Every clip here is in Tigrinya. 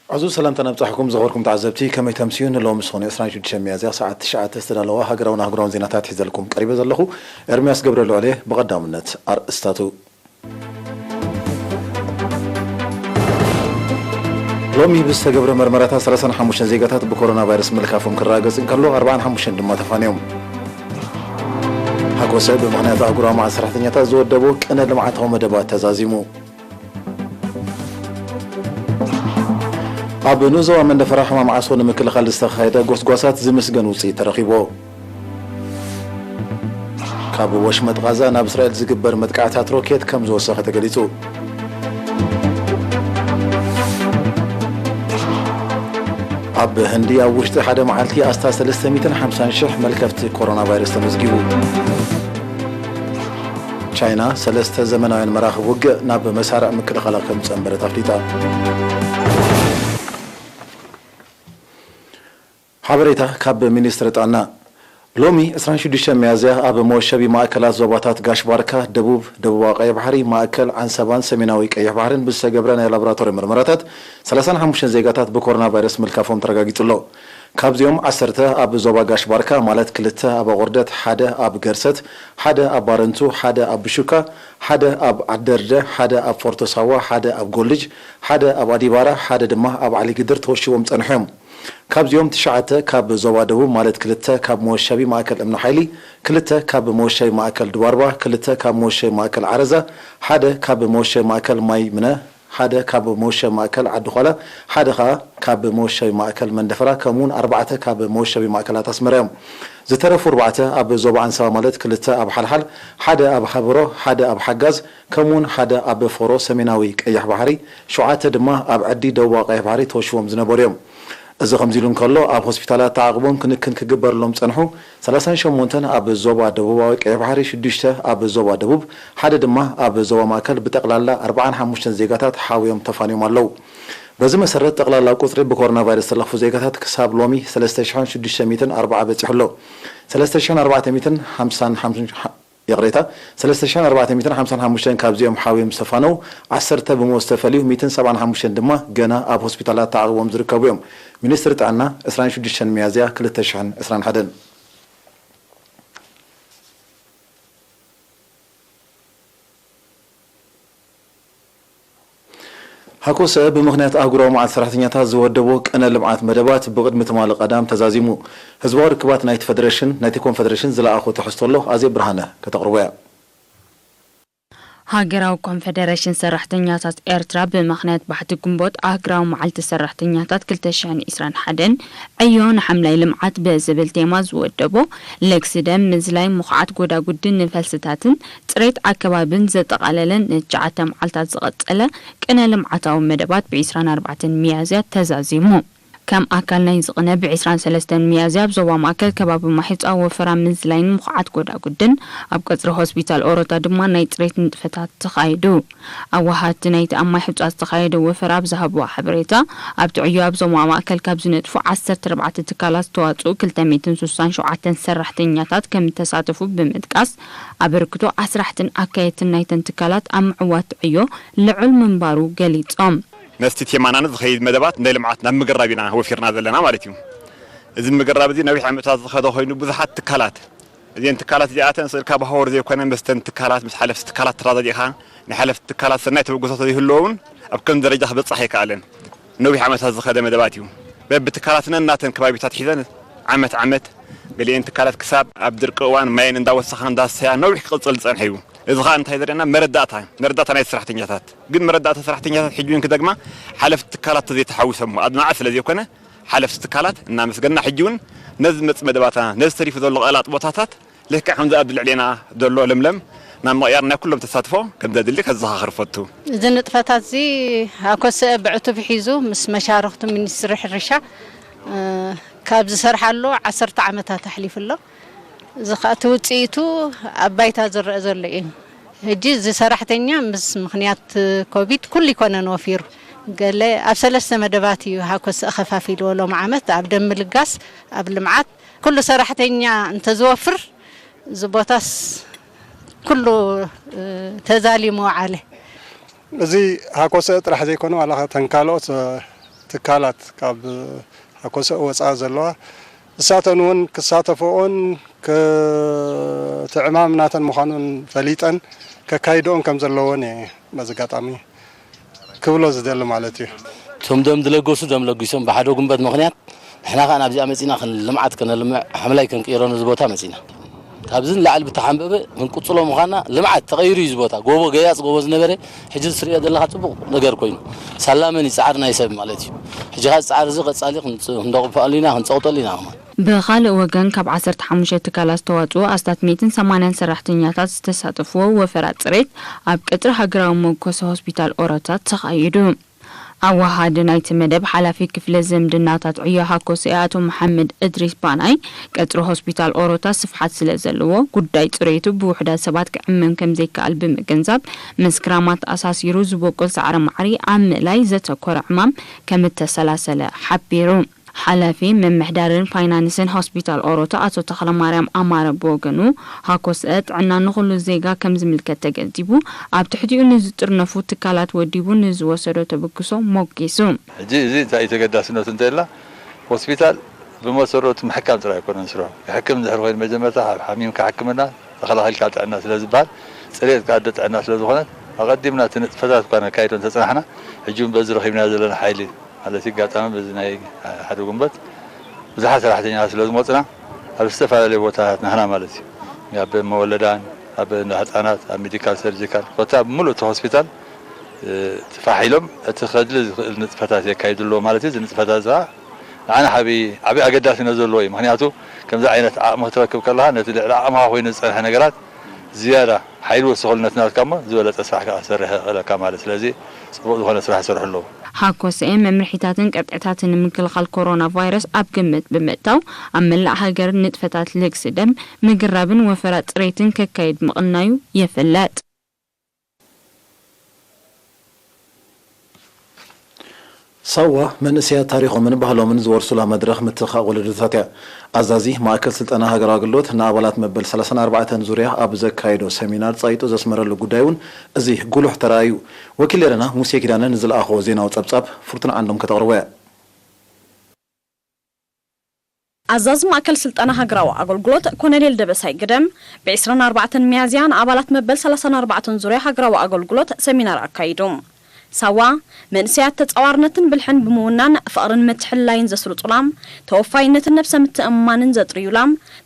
ዕዙዝ ሰላምታ ነብጻሕኩም ዝኸበርኩም ተዓዘብቲ፣ ከመይ ተምስዩ? ንሎሚ ዝኾነ ዕስራን ሽዱሽተ ሚያዝያ ሰዓት ትሽዓተ ዝተዳለዋ ሃገራውን ኣህጉራውን ዜናታት ሒዘልኩም ቀሪበ ዘለኹ ኤርምያስ ገብረ ልዑል እየ። ብቐዳምነት ኣርእስታቱ። ሎሚ ብዝተገብረ መርመራታት ሰላሳን ሓሙሽተን ዜጋታት ብኮሮና ቫይረስ ምልካፎም ክረጋገጽ እንከሎ፣ ኣርባዓን ሓሙሽተን ድማ ተፋንዮም። ሃኮሰ ብምኽንያት ኣህጉራዊ መዓልቲ ሰራሕተኛታት ዝወደቦ ቅነ ልምዓታዊ መደባት ተዛዚሙ። ኣብ ንኡስ ዞባ መንደፈራ ሕማም ዓሶ ንምክልኻል ዝተኻየደ ጎስጓሳት ዝምስገን ውፅኢት ተረኺቦ። ካብ ወሽመጥ ቓዛ ናብ እስራኤል ዝግበር መጥቃዕታት ሮኬት ከም ዝወሰኸ ተገሊጹ። ኣብ ህንዲ ኣብ ውሽጢ ሓደ መዓልቲ ኣስታት ሰለስተ ሚእትን ሓምሳን ሽሕ መልከፍቲ ኮሮና ቫይረስ ተመዝጊቡ። ቻይና ሰለስተ ዘመናውያን መራኽብ ውግእ ናብ መሳርዕ ምክልኻላ ከም ዝጸንበረት ኣፍሊጣ። ሓበሬታ ካብ ሚኒስትሪ ጥዕና። ሎሚ ዕስራን ሽዱሽተ ሚያዝያ ኣብ መወሸቢ ማእከላት ዞባታት ጋሽ ባርካ፣ ደቡብ፣ ደቡባዊ ቀይሕ ባሕሪ፣ ማእከል፣ ዓንሰባን ሰሜናዊ ቀይሕ ባሕርን ብዝተገብረ ናይ ላቦራቶሪ ምርመራታት ሰላሳን ሓሙሽተን ዜጋታት ብኮሮና ቫይረስ ምልካፎም ተረጋጊጹ ኣሎ። ካብዚኦም ዓሰርተ ኣብ ዞባ ጋሽ ባርካ፣ ማለት ክልተ ኣብ ኣቑርደት፣ ሓደ ኣብ ገርሰት፣ ሓደ ኣብ ባረንቱ፣ ሓደ ኣብ ብሹካ፣ ሓደ ኣብ ዓደርደ፣ ሓደ ኣብ ፎርቶ ሳዋ፣ ሓደ ኣብ ጎልጅ፣ ሓደ ኣብ ኣዲባራ፣ ሓደ ድማ ኣብ ዓሊግድር ተወሺቦም ጸንሖም። ካብዚኦም ትሽዓተ ካብ ዞባ ደቡብ፣ ማለት ክልተ ካብ መወሸቢ ማእከል እምኒ ሓይሊ፣ ክልተ ካብ መወሸቢ ማእከል ድባርባ፣ ክልተ ካብ መወሸቢ ማእከል ዓረዛ፣ ሓደ ካብ መወሸቢ ማእከል ማይ ምነ፣ ሓደ ካብ መወሸቢ ማእከል ዓዲ ዃላ፣ ሓደ ኸኣ ካብ መወሸቢ ማእከል መንደፈራ፣ ከምኡውን ኣርባዕተ ካብ መወሸቢ ማእከላት ኣስመራ እዮም። ዝተረፉ ኣርባዕተ ኣብ ዞባ ኣንሰባ፣ ማለት ክልተ ኣብ ሓልሓል፣ ሓደ ኣብ ሃበሮ፣ ሓደ ኣብ ሓጋዝ፣ ከምኡውን ሓደ ኣብ ፎሮ ሰሜናዊ ቀይሕ ባሕሪ፣ ሸውዓተ ድማ ኣብ ዕዲ ደቡባዊ ቀይሕ ባሕሪ ተወሽቦም ዝነበሩ እዮም። እዚ ከምዚ ኢሉ እንከሎ፣ ኣብ ሆስፒታላት ተዓቕቦም ክንክን ክግበረሎም ዝጸንሑ ሰላሳን ሸሞንተን ኣብ ዞባ ደቡባዊ ቀይሕ ባሕሪ፣ ሽዱሽተ ኣብ ዞባ ደቡብ፣ ሓደ ድማ ኣብ ዞባ ማእከል፣ ብጠቕላላ ኣርባዓን ሓሙሽተን ዜጋታት ሓውዮም ተፋንዮም ኣለዉ። በዚ መሰረት፣ ጠቕላላ ቁጽሪ ብኮሮና ቫይረስ ዝተለኽፉ ዜጋታት ክሳብ ሎሚ ሰለስተ ሽሕን ሽዱሽተ ሚእትን ኣርባዓ በጺሑ ኣሎ። ሰለስተ ሽሕን ኣርባዕተ ሚእትን ሓምሳን ሓሙሽተን፣ ይቕሬታ፣ ሰለስተ ሽሕን ኣርባዕተ ሚእትን ሓምሳን ሓሙሽተን ካብዚኦም ሓውዮም ዝተፋነዉ፣ ዓሰርተ ብመወ ዝተፈልዩ፣ ሚእትን ሰብዓን ሓሙሽተን ድማ ገና ኣብ ሆስፒታላት ተዓቕቦም ዝርከቡ እዮም። ሚኒስትሪ ጥዕና፣ ዕስራን ሽዱሽተን ሚያዝያ ክልተ ሽሕን ዕስራን ሓደን። ሃኮሰ ብምኽንያት ኣህጉራዊ መዓልቲ ሰራሕተኛታት ዝወደቦ ቅነ ልምዓት መደባት ብቕድሚ ትማሊ ቀዳም ተዛዚሙ። ህዝባዊ ርክባት ናይቲ ፈደረሽን፣ ናይቲ ኮንፈደረሽን ዝለኣኾ ትሕዝቶ ኣሎ፣ ኣዜብ ብርሃነ ከተቕርቦ እያ። ሃገራዊ ኮንፈደረሽን ሰራሕተኛታት ኤርትራ ብምኽንያት ባሕቲ ግንቦት ኣህጉራዊ መዓልቲ ሰራሕተኛታት ክልተ ሽሕን ዕስራን ሓደን ዕዮ ንሓምላይ ልምዓት ብዝብል ቴማ ዝወደቦ ለግሲ ደም፣ ምዝላይ፣ ምኹዓት ጎዳጉድን ንፈልስታትን ጽሬት ኣከባብን ዘጠቓለለ ንትሽዓተ መዓልታት ዝቐጸለ ቅነ ልምዓታዊ መደባት ብ ዕስራን ኣርባዕተን ሚያዝያ ተዛዚሙ። ከም ኣካል ናይዚ ቅነ ብ ዕስራን ሰለስተን ሚያዝያ ኣብ ዞባ ማእከል ከባቢ ማይሕጻ ወፈራ ምዝላይን ምኹዓት ጎዳጉድን፣ ኣብ ቀጽሪ ሆስፒታል ኦሮታ ድማ ናይ ጽሬት ንጥፈታት ተኻይዱ። ኣዋሃድቲ ናይቲ ኣብ ማይሕጻ ዝተኻየደ ወፈራ ኣብ ዝሃብዎ ሓበሬታ፣ ኣብቲ ዕዮ ኣብ ዞባ ማእከል ካብ ዝነጥፉ ዓሰርተ ኣርባዕተ ትካላት ዝተዋጽኡ ክልተ ሚእትን ስሳን ሸውዓተን ሰራሕተኛታት ከም እተሳተፉ ብምጥቃስ፣ ኣበርክቶ ኣስራሕትን ኣካየድትን ናይተን ትካላት ኣብ ምዕዋት ዕዮ ልዑል ምንባሩ ገሊጾም። መስቲ ቴማና ንዝኸይድ መደባት ናይ ልምዓት ናብ ምግራብ ኢና ወፊርና ዘለና ማለት እዩ። እዚ ምግራብ እዚ ነዊሕ ዓመታት ዝኸደ ኮይኑ ብዙሓት ትካላት፣ እዚአን ትካላት እዚኣተን ስእልካ ብሃወር ዘይኮነ መስተን ትካላት ምስ ሓለፍቲ ትካላት ተራዳዲእኻ ናይ ሓለፍቲ ትካላት ሰናይ ተበግሶ ተዘይህልዎ እውን ኣብ ከም ደረጃ ክበጻሕ ኣይከኣለን። ነዊሕ ዓመታት ዝኸደ መደባት እዩ። በብትካላትነን ናተን ከባቢታት ሒዘን ዓመት ዓመት ገሊኤን ትካላት ክሳብ ኣብ ድርቂ እዋን ማየን እንዳወሰኻ እንዳሰያ ነዊሕ ክቕጽል ዝጸንሐ እዩ። እዚ ኸኣ እንታይ ዘርእና መረዳእታ፣ መረዳእታ ናይ ሰራሕተኛታት። ግን መረዳእታ ሰራሕተኛታት ሕጂ እውን ክደግማ ሓለፍቲ ትካላት ተዘይተሓዊሶም ኣድማዓት ስለ ዘይኮነ ሓለፍቲ ትካላት እናመስገንና ሕጂ እውን ነዚ ዝመጽእ መደባታ ነዚ ተሪፉ ዘሎ ቀላጥ ቦታታት ልክዕ ከምዚ ኣብ ልዕሌና ዘሎ ለምለም ናብ ምቕያር ናይ ኩሎም ተሳትፎ ከም ዘድሊ ከዘኻኽር ፈቱ። እዚ ንጥፈታት እዚ ኣኮሰ ብዕቱብ ሒዙ ምስ መሻርኽቱ ሚኒስትሪ ሕርሻ፣ እ፣ ካብ ዝሰርሓሉ ዓሰርተ ዓመታት ኣሕሊፉ ኣሎ። እዚ ኸኣ እቲ ውጽኢቱ ኣብ ባይታ ዝረአ ዘሎ እዩ። ሕጂ እዚ ሰራሕተኛ ምስ ምኽንያት ኮቪድ ኩሉ ይኮነን ወፊሩ። ገለ ኣብ ሰለስተ መደባት እዩ ሃኮስ እኸፋፊልዎ ሎም ዓመት፣ ኣብ ደም ምልጋስ፣ ኣብ ልምዓት። ኩሉ ሰራሕተኛ እንተዝወፍር እዚ ቦታስ ኩሉ፣ እ፣ ተዛልዩ ምወዓለ። እዚ ሃኮሰ ጥራሕ ዘይኮነ ዋላ ተን ካልኦት፣ እ፣ ትካላት ካብ ሃኮሰ ወፃኢ ዘለዋ ንሳተን እውን ክሳተፈኦን እቲ ዕማም ናተን ምዃኑን ፈሊጠን ከካይድኦን ከም ዘለዎን እየ በዚ ኣጋጣሚ ክብሎ ዝደሊ ማለት እዩ። እቶም ደም ዝለገሱ ደም ለጊሶም ብሓደ ጉንበት ምኽንያት ንሕና ከዓ ናብዚኣ መፂና ልምዓት ከነልምዕ ሓምላይ ክንቅይሮ ነዚ ቦታ መፂና። ካብዚ ንላዕሊ ብተሓንበበ ክንቅፅሎ ምዃንና ልምዓት ተቐይሩ እዩ። እዚ ቦታ ጎቦ ገያፅ ጎቦ ዝነበረ ሕጂ ዝትሪኦ ዘለኻ ፅቡቕ ነገር ኮይኑ ሳላመን ይፅዓር ናይ ሰብ ማለት እዩ። ሕጂ ከዓ ዝፅዓር እዚ ቀፃሊ ክንደቕፈሉ ኢና ክንፀቕጠሉ ኢና። ብኻልእ ወገን ካብ ዓሰርተ ሓሙሽተ ትካላት ዝተዋፅኡ ኣስታት ሚእትን ሰማንያን ሰራሕተኛታት ዝተሳተፍዎ ወፈራ ፅሬት ኣብ ቀፅሪ ሃገራዊ መጎሰ ሆስፒታል ኦሮታት ተኻይዱ። ኣዋሃዲ ናይቲ መደብ ሓላፊ ክፍለ ዝምድናታት ዕዮ ሃኮሰ ኣቶ መሓመድ እድሪስ ባናይ ቀፅሪ ሆስፒታል ኦሮታ ስፍሓት ስለ ዘለዎ ጉዳይ ፅሬቱ ብውሑዳት ሰባት ክዕመም ከም ዘይከኣል ብምግንዛብ ምስ ክራማት ኣሳሲሩ ዝበቁል ሳዕሪ ማዕሪ ኣብ ምእላይ ዘተኮረ ዕማም ከም እተሰላሰለ ሓቢሩ። ሓላፊ ምምሕዳርን ፋይናንስን ሆስፒታል ኦሮታ ኣቶ ተኽለማርያም ኣማረ ብወገኑ ሃኮሰ ጥዕና ንኹሉ ዜጋ ከም ዝምልከት ተገንዚቡ ኣብ ትሕቲኡ ንዝጥርነፉ ትካላት ወዲቡ ንዝወሰዶ ተበግሶ ሞጊሱ። ሕጂ እዚ እንታይ እዩ ተገዳስነቱ እንተኢልና ሆስፒታል ብመሰረቱ ምሕካም ጥራይ ኣይኮነን ስርሑ። ክሕክም እንድሕር ኮይኑ መጀመርታ ካብ ሓሚም ክሕክምና ተኸላኺልካ ጥዕና ስለ ዝበሃል ፅሬት ከኣ ኣደ ጥዕና ስለ ዝኾነት ኣቐዲምና እቲ ንጥፈታት እኳ ነካይዶ እንተፅናሕና ሕጂ እውን በዚ ረኺብናዮ ዘለና ሓይሊ ማለት እዩ። ኣጋጣሚ በዚ ናይ ሓደ ጉንበት ብዙሓት ሰራሕተኛታት ስለ ዝመፁና ኣብ ዝተፈላለዩ ቦታታት ናህና ማለት እዩ። ኣብ መወለዳን ኣብ እንዳ ህፃናት ኣብ ሜዲካል ሰርጂካል ኮታ ብምሉእ እቲ ሆስፒታል እ፣ ተፋሒሎም እቲ ከድሊ ዝኽእል ንጥፈታት የካይዱ ኣለዎ ማለት እዩ። እዚ ንጥፈታት እዚ ከዓ ንዓና ዓብዪ ዓብዪ ኣገዳስነት ዘለዎ እዩ። ምክንያቱ ከምዚ ዓይነት ዓቕሚ ክትረክብ ከለኻ ነቲ ልዕሊ ዓቕምኻ ኮይኑ ዝፀንሐ ነገራት ዝያዳ ሓይሊ ወስኸሉ ነቲ ናትካ እሞ ዝበለፀ ስራሕ ከዓ ክሰርሕ የኽእለካ ማለት ስለዚ ፅቡቕ ዝኾነ ስራሕ ይሰርሑ ኣለዉ። ሃኮሰኤ መምርሒታትን ቅጥዕታትን ንምክልኻል ኮሮና ቫይረስ ኣብ ግምት ብምእታው ኣብ መላእ ሃገር ንጥፈታት ልግሲ ደም ምግራብን ወፈራ ፅሬትን ከካይድ ምቕናዩ ይፍለጥ። ሳዋ መንእሰያት ታሪኾምን ባህሎምን ዝወርሱላ መድረኽ ምትኻእ ወለዶታት እያ። ኣዛዚ ማእከል ስልጠና ሃገራዊ ኣገልግሎት ንኣባላት መበል ሰላሳን ኣርባዕተን ዙርያ ኣብ ዘካየዶ ሰሚናር ጸይጡ ዘስመረሉ ጉዳይ እውን እዚ ጉሉሕ ተራእዩ። ወኪል ኤረና ሙሴ ኪዳነ ንዝለኣኾ ዜናዊ ጸብጻብ ፍርቱን ዓንዶም ከተቕርቦ እያ። ኣዛዚ ማእከል ስልጠና ሃገራዊ ኣገልግሎት ኮነኔል ደበሳይ ግደም፣ ብ ዕስራን ኣርባዕተን ሚያዝያ ንኣባላት መበል ሰላሳን ኣርባዕተን ዙርያ ሃገራዊ ኣገልግሎት ሰሚናር ኣካይዱ። ሳዋ፣ መንእሰያት ተጻዋርነትን ብልሕን ብምውናን፣ ፍቕርን ምትሕልላይን ዘስርጹላ፣ ተወፋይነትን ነብሰ ምትእምማንን ዘጥርዩላ፣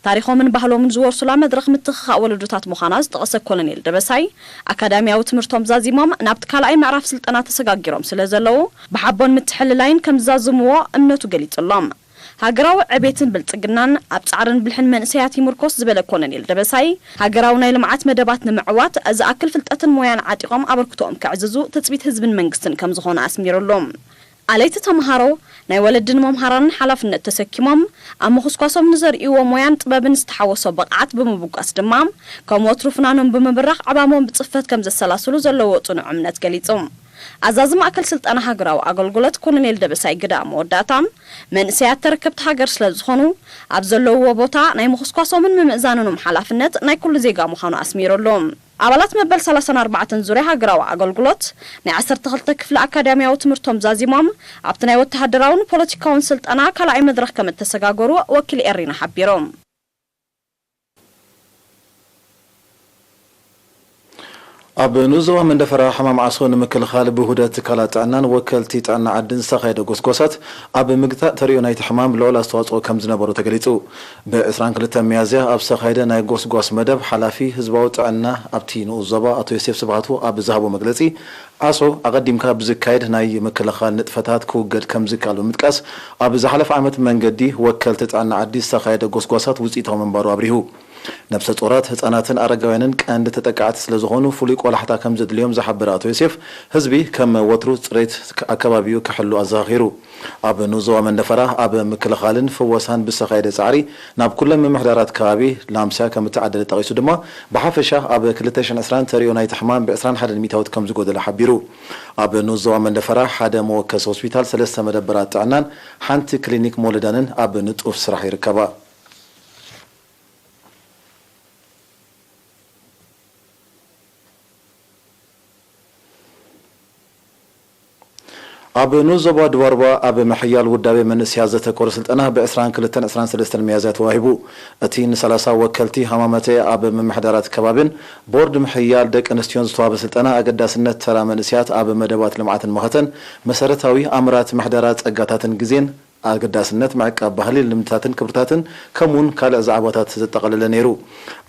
ታሪኾምን ባህሎምን ዝወርሱላ መድረኽ ምትኽኻእ ወለዶታት ምዃና ዝጠቐሰ ኮሎኔል ደበሳይ፣ ኣካዳሚያዊ ትምህርቶም ዛዚሞም ናብቲ ካልኣይ ምዕራፍ ስልጠና ተሰጋጊሮም ስለ ዘለዉ፣ ብሓቦን ምትሕልላይን ከም ዝዛዝምዎ እምነቱ ገሊጹሎም። ሃገራዊ ዕቤትን ብልጽግናን ኣብ ጻዕርን ብልሕን መንእሰያት ይምርኮስ ዝበለ ኮሎኔል ደበሳይ፣ ሃገራዊ ናይ ልምዓት መደባት ንምዕዋት ዝኣክል ፍልጠትን ሞያን ዓጢቖም ኣበርክቶኦም ከዕዝዙ ትጽቢት ህዝብን መንግስትን ከም ዝኾነ ኣስሚሩሉ። ኣለይቲ ተምሃሮ ናይ ወለድን መምሃራንን ሓላፍነት ተሰኪሞም ኣብ ምኹስኳሶም ንዘርእይዎ ሞያን ጥበብን ዝተሓወሶ ብቕዓት ብምብጋስ ድማ ከም ወትሩ ፍናኖም ብምብራኽ ዕማሞም ብጽፈት ከም ዘሰላስሉ ዘለዎ ጽኑዕ እምነት ገሊጹ። ኣዛዚ ማእከል ስልጠና ሃገራዊ ኣገልግሎት ኮሎኔል ደበሳይ ግደ ኣብ መወዳእታ መንእሰያት ተረከብቲ ሃገር ስለ ዝኾኑ ኣብ ዘለውዎ ቦታ ናይ ምኹስኳሶምን ምምእዛኖምን ሓላፍነት ናይ ኩሉ ዜጋ ምዃኑ ኣስሚሩሉ። ኣባላት መበል ሰላሳን ኣርባዕተን ዙርያ ሃገራዊ ኣገልግሎት ናይ ዓሰርተ ክልተ ክፍሊ ኣካዳሚያዊ ትምህርቶም ዛዚሞም ኣብቲ ናይ ወተሃደራውን ፖለቲካውን ስልጠና ካልኣይ መድረኽ ከም እተሰጋገሩ ወኪል ኤሪና ሓቢሩ። ኣብ ንኡስ ዞባ መንደፈራ ሕማም ዓሶ ንምክልኻል ብውህደት ትካላት ጥዕናን ወከልቲ ጥዕና ዓድን ዝተኻየደ ጎስጓሳት ኣብ ምግታእ ተርእዮ ናይቲ ሕማም ልዑል ኣስተዋፅኦ ከም ዝነበሮ ተገሊፁ። ብ ዕስራን ክልተን ሚያዝያ ኣብ ዝተኻየደ ናይ ጎስጓስ መደብ ሓላፊ ህዝባዊ ጥዕና ኣብቲ ንኡስ ዞባ ኣቶ ዮሴፍ ስብሃቱ ኣብ ዝሃቦ መግለፂ ዓሶ ኣቐዲምካ ብዝካየድ ናይ ምክልኻል ንጥፈታት ክውገድ ከም ዝከኣል ብምጥቃስ ኣብ ዝሓለፈ ዓመት መንገዲ ወከልቲ ጥዕና ዓዲ ዝተኻየደ ጎስጓሳት ውፅኢታዊ ምንባሩ ኣብሪሁ። ነብሰ ጾራት፣ ህጻናትን ኣረጋውያንን ቀንዲ ተጠቃዕቲ ስለ ዝኾኑ ፍሉይ ቆላሕታ ከም ዘድልዮም ዝሓበረ ኣቶ ዮሴፍ፣ ህዝቢ ከም ወትሩ ጽሬት ኣከባቢኡ ክሕሉ ኣዘኻኺሩ። ኣብ ንኡስ ዞባ መንደፈራ ኣብ ምክልኻልን ፍወሳን ብዝተኻየደ ጻዕሪ ናብ ኩለን ምምሕዳራት ከባቢ ላምስያ ከም እተዓደለ ጠቒሱ ድማ፣ ብሓፈሻ ኣብ ክልተ ሽሕን ዕስራን ተርእዮ ናይቲ ሕማም ብ ዕስራን ሓደን ሚእታዊት ከም ዝጎደለ ሓቢሩ። ኣብ ንኡስ ዞባ መንደፈራ ሓደ መወከሲ ሆስፒታል፣ ሰለስተ መደበራት ጥዕናን ሓንቲ ክሊኒክ መወለዳንን ኣብ ንጡፍ ስራሕ ይርከባ። ኣብ ንኡስ ዞባ ድባርባ ኣብ ምሕያል ውዳቤ መንእስያት ዘተኮረ ስልጠና ብ ዕስራን ክልተን ዕስራን ሰለስተን ሚያዝያ ተዋሂቡ። እቲ ን ሰላሳ ወከልቲ ሃማመተ ኣብ ምምሕዳራት ከባቢን ቦርድ ምሕያል ደቂ ኣንስትዮን ዝተዋህበ ስልጠና ኣገዳስነት ተራ መንእስያት ኣብ መደባት ልምዓትን መኸተን መሰረታዊ ኣምራት ምሕደራ ጸጋታትን ግዜን ኣገዳስነት ምዕቃብ ባህሊ፣ ልምድታትን ክብርታትን ከምኡውን ካልእ ዛዕባታት ዘጠቓለለ ነይሩ።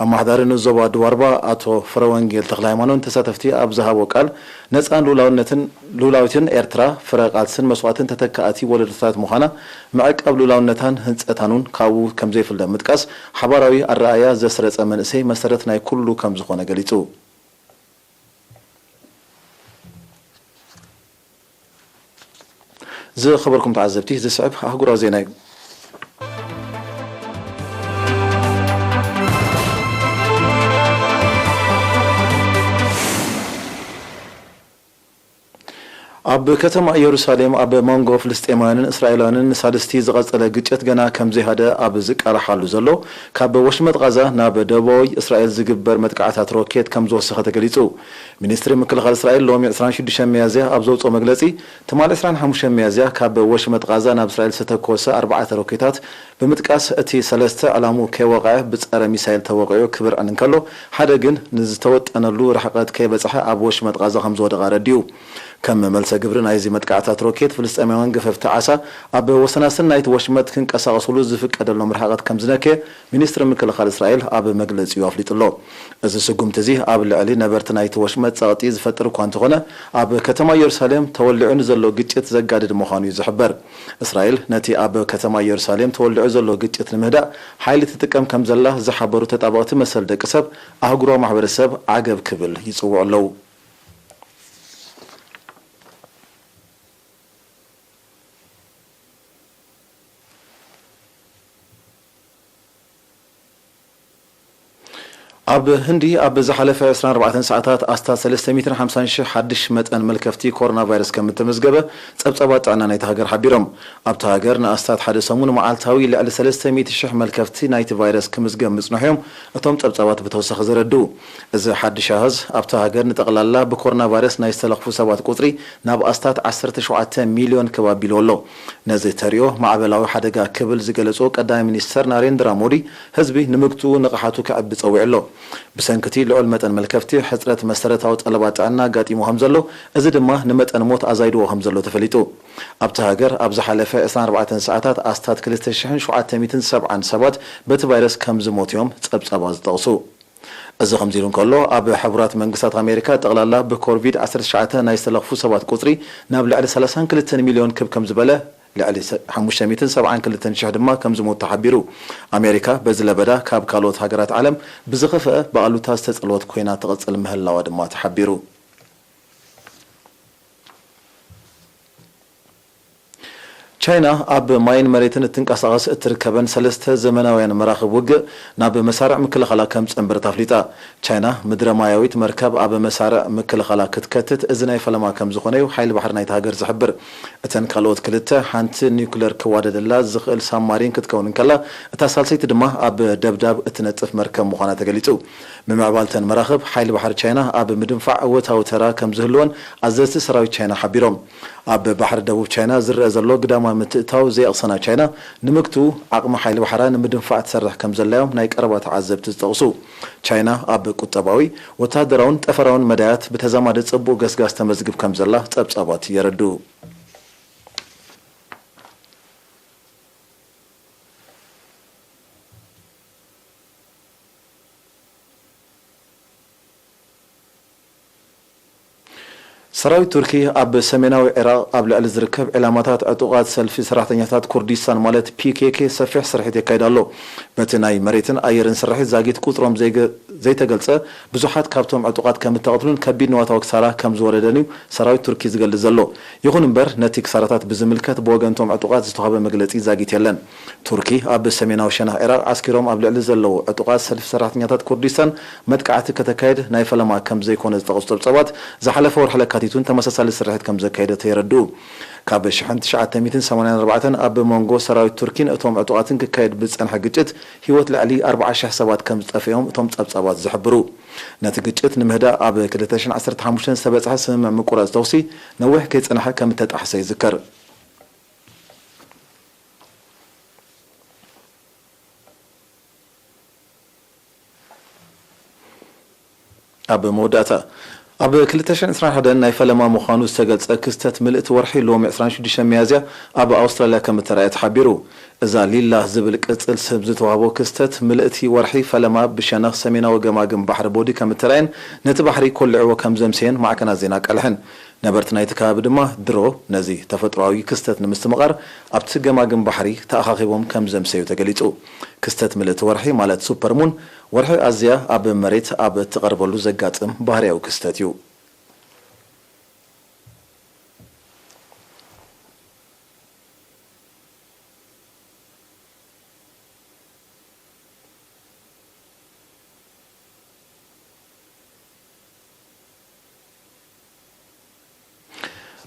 ኣመሓዳሪ ንኡስ ዞባ ድባርባ ኣቶ ፍረወንጌል ተኽለሃይማኖት ንተሳተፍቲ ኣብ ዝሃቦ ቃል፣ ነጻን ልኡላውነትን ልኡላዊትን ኤርትራ ፍረ ቃልስን መስዋእትን ተተካኣቲ ወለዶታት ምዃና፣ ምዕቃብ ልኡላውነታን ህንጸታን እውን ካብኡ ከምዘይፍለ ብምጥቃስ፣ ሓባራዊ ኣረኣእያ ዘስረጸ መንእሰይ መሰረት ናይ ኩሉ ከምዝኾነ ገሊጹ። ዝኸበርኩም ተዓዘብቲ፣ ዝስዕብ ኣህጉራዊ ዜና እዩ። ኣብ ከተማ ኢየሩሳሌም ኣብ መንጎ ፍልስጤማውያንን እስራኤላውያንን ንሳልስቲ ዝቐጸለ ግጭት ገና ከም ዘይሃደ ኣብ ዝቃላሓሉ ዘሎ፣ ካብ ወሽመጥ ቓዛ ናብ ደቡባዊ እስራኤል ዝግበር መጥቃዕታት ሮኬት ከም ዝወሰኸ ተገሊጹ። ሚኒስትሪ ምክልኻል እስራኤል ሎሚ ዕስራን ሽዱሽተን ሚያዝያ ኣብ ዘውጽኦ መግለጺ፣ ትማሊ ዕስራን ሓሙሽተን ሚያዝያ ካብ ወሽመጥ ቓዛ ናብ እስራኤል ዝተተኮሰ ኣርባዕተ ሮኬታት ብምጥቃስ፣ እቲ ሰለስተ ዕላምኡ ከይወቕዐ ብጸረ ሚሳይል ተወቒዑ ክብርዕን እንከሎ፣ ሓደ ግን ንዝተወጠነሉ ርሕቀት ከይበጽሐ ኣብ ወሽመጥ ቓዛ ከም ዝወደቐ ኣረዲኡ። ከም መልሰ ግብሪ ናይዚ መጥቃዕታት ሮኬት፣ ፍልስጤማውያን ገፈፍቲ ዓሳ ኣብ ወሰናስን ናይቲ ወሽመጥ ክንቀሳቐሱሉ ዝፍቀደሎም ርሕቀት ከም ዝነከየ ሚኒስትሪ ምክልኻል እስራኤል ኣብ መግለጺኡ ኣፍሊጡ ኣሎ። እዚ ስጉምቲ እዚ ኣብ ልዕሊ ነበርቲ ናይቲ ወሽመጥ ጸቕጢ ዝፈጥር እኳ እንተኾነ፣ ኣብ ከተማ ኢየሩሳሌም ተወሊዑ ንዘሎ ግጭት ዘጋድድ ምዃኑ እዩ ዝሕበር። እስራኤል ነቲ ኣብ ከተማ ኢየሩሳሌም ተወሊዑ ዘሎ ግጭት ንምህዳእ ሓይሊ ትጥቀም ከም ዘላ ዝሓበሩ ተጣበቕቲ መሰል ደቂ ሰብ፣ ኣህጉራዊ ማሕበረሰብ ዓገብ ክብል ይጽውዑ ኣለዉ። ኣብ ህንዲ ኣብ ዝሓለፈ ዕስራን ኣርባዕተን ሰዓታት ኣስታት ሰለስተ ሚእትን ሓምሳን ሽሕ ሓድሽ መጠን መልከፍቲ ኮሮና ቫይረስ ከም እተመዝገበ ጸብጻባት ጥዕና ናይታ ሃገር ሓቢሮም። ኣብታ ሃገር ንኣስታት ሓደ ሰሙን መዓልታዊ ልዕሊ ሰለስተ ሚእቲ ሽሕ መልከፍቲ ናይቲ ቫይረስ ክምዝገብ ምጽንሑ እዮም እቶም ጸብጻባት ብተወሳኺ ዘረድኡ። እዚ ሓድሽ ኣሃዝ ኣብታ ሃገር ንጠቕላላ ብኮሮና ቫይረስ ናይ ዝተለኽፉ ሰባት ቁጽሪ ናብ ኣስታት ዓሰርተ ሸውዓተ ሚልዮን ክብ ኣቢልዎ ኣሎ። ነዚ ተርእዮ ማዕበላዊ ሓደጋ ክብል ዝገለጾ ቀዳማይ ሚኒስተር ናሬንድራ ሞዲ፣ ህዝቢ ንምግትኡ ንቕሓቱ ከዕቢ ጸዊዑ ኣሎ። ብሰንኪ እቲ ልዑል መጠን መልከፍቲ፣ ሕጽረት መሰረታዊ ጠለባት ጥዕና ኣጋጢሙ ከም ዘሎ፣ እዚ ድማ ንመጠን ሞት ኣዛይድዎ ከም ዘሎ ተፈሊጡ። ኣብታ ሃገር ኣብ ዝሓለፈ ዕስራን ኣርባዕተን ሰዓታት ኣስታት ክልተ ሽሕን ሸውዓተ ሚእትን ሰብዓን ሰባት በቲ ቫይረስ ከም ዝሞቱ እዮም ጸብጻባት ዝጠቕሱ። እዚ ከምዚ ኢሉ እንከሎ፣ ኣብ ሕቡራት መንግስታት ኣሜሪካ ጠቕላላ ብኮቪድ ዓሰርተ ትሽዓተ ናይ ዝተለኽፉ ሰባት ቁጽሪ ናብ ልዕሊ ሰላሳን ክልተን ሚልዮን ክብ ከም ዝበለ፣ ልዕሊ ሓሙሽተ ሚእትን ሰብዓን ክልተን ሽሕ ድማ ከም ዝሞቱ ተሓቢሩ። ኣሜሪካ በዚ ለበዳ ካብ ካልኦት ሃገራት ዓለም ብዝኸፍአ ብኣሉታ ዝተጸልወት ኮይና ትቕጽል ምህላዋ ድማ ተሓቢሩ። ቻይና ኣብ ማይን መሬትን እትንቀሳቐስ እትርከበን ሰለስተ ዘመናውያን መራኽብ ውግእ ናብ መሳርዕ ምክልኻላ ከም ጸንበረት ኣፍሊጣ። ቻይና ምድረ ማያዊት መርከብ ኣብ መሳርዕ ምክልኻላ ክትከትት እዚ ናይ ፈለማ ከም ዝኾነ እዩ ሓይሊ ባሕሪ ናይታ ሃገር ዝሕብር። እተን ካልኦት ክልተ፣ ሓንቲ ኒውክለር ክዋደደላ ዝኽእል ሳብማሪን ክትከውን እንከላ፣ እታ ሳልሰይቲ ድማ ኣብ ደብዳብ እትነጥፍ መርከብ ምዃና ተገሊጹ። ምምዕባልተን መራኽብ ሓይሊ ባሕሪ ቻይና ኣብ ምድንፋዕ እወታዊ ተራ ከም ዝህልወን ኣዘዝቲ ሰራዊት ቻይና ሓቢሮም። ኣብ ባሕሪ ደቡብ ቻይና ዝረአ ዘሎ ግዳማዊ ምትእትታው ዘይኣቕሰና ቻይና ንምግትኡ ዓቕሚ ሓይሊ ባሕራ ንምድንፋዕ ትሰርሕ ከም ዘላ እዮም ናይ ቀረባ ተዓዘብቲ ዝጠቕሱ። ቻይና ኣብ ቁጠባዊ፣ ወተሃደራውን ጠፈራውን መዳያት ብተዛማዲ ጽቡቕ ገስጋስ ተመዝግብ ከም ዘላ ጸብጻባት የረድኡ። ሰራዊት ቱርኪ ኣብ ሰሜናዊ ዒራቕ ኣብ ልዕሊ ዝርከብ ዕላማታት ዕጡቓት ሰልፊ ሰራሕተኛታት ኩርዲስታን ማለት ፒ ኬ ኬ ሰፊሕ ስርሒት የካይድ ኣሎ። በቲ ናይ መሬትን ኣየርን ስርሒት ዛጊት ቁጽሮም ዘይገ-፣ ዘይተገልጸ ብዙሓት ካብቶም ዕጡቓት ከም እተቐትሉን ከቢድ ንዋታዊ ክሳራ ከም ዝወረደን እዩ ሰራዊት ቱርኪ ዝገልጽ ዘሎ። ይኹን እምበር፣ ነቲ ክሳራታት ብዝምልከት ብወገንቶም ዕጡቓት ዝተዋህበ መግለጺ ዛጊት የለን። ቱርኪ ኣብ ሰሜናዊ ሸነኽ ዒራቕ ዓስኪሮም ኣብ ልዕሊ ዘለዉ ዕጡቓት ሰልፊ ሰራሕተኛታት ኩርዲስታን መጥቃዕቲ ከተካይድ ናይ ፈለማ ከም ዘይኮነ ዝጠቐሱ ጸብጻባት፣ ዝሓለፈ ወርሒ ለካቲት እውን ተመሳሳሊ ስርሒት ከም ዘካየደት የረድኡ። ካብ ሽሕን ትሽዓተ ሚእትን ሰማንያን ኣርባዕተን ኣብ መንጎ ሰራዊት ቱርኪን እቶም ዕጡቓትን ክካየድ ብዝጸንሐ ግጭት ህይወት ልዕሊ ኣርብዓ ሽሕ ሰባት ከም ዝጠፍኦም እቶም ጸብጻባት ዝሕብሩ። ነቲ ግጭት ንምህዳእ ኣብ ክልተ ሽሕን ዓሰርተ ሓሙሽተን ዝተበጽሐ ስምምዕ ምቁራጽ ተኹሲ ነዊሕ ከይጸንሐ ከም እተጣሕሰ ይዝከር። ኣብ መወዳእታ፣ ኣብ ክልተ ሽሕን ዕስራን ሓደን ናይ ፈለማ ምዃኑ ዝተገልጸ ክስተት ምልእቲ ወርሒ ሎሚ ዕስራን ሽዱሽተን ሚያዝያ ኣብ ኣውስትራልያ ከም እተራእየ ተሓቢሩ። እዛ ሊላ ዝብል ቅጽል ስም ዝተዋህቦ ክስተት ምልእቲ ወርሒ ፈለማ ብሸነኽ ሰሜናዊ ገማግም ባሕሪ ቦዲ ከም እተራእየን ነቲ ባሕሪ ኮሊዕዎ ከም ዘምሰየን ማዕከናት ዜና ኣቃልሐን። ነበርቲ ናይቲ ከባቢ ድማ ድሮ ነዚ ተፈጥሮኣዊ ክስተት ንምስትምቓር ኣብቲ ገማግም ባሕሪ ተኣኻኺቦም ከም ዘምሰዩ ተገሊጹ። ክስተት ምልእቲ ወርሒ ማለት ሱፐርሙን፣ ወርሒ ኣዝያ ኣብ መሬት ኣብ እትቐርበሉ ዘጋጥም ባህርያዊ ክስተት እዩ።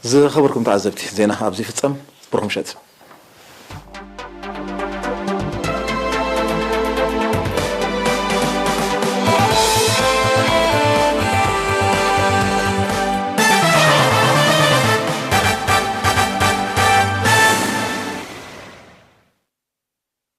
ዝኸበርኩም ተዓዘብቲ፣ ዜና ኣብዚ ይፍጸም። ብሩኽ ምሸት።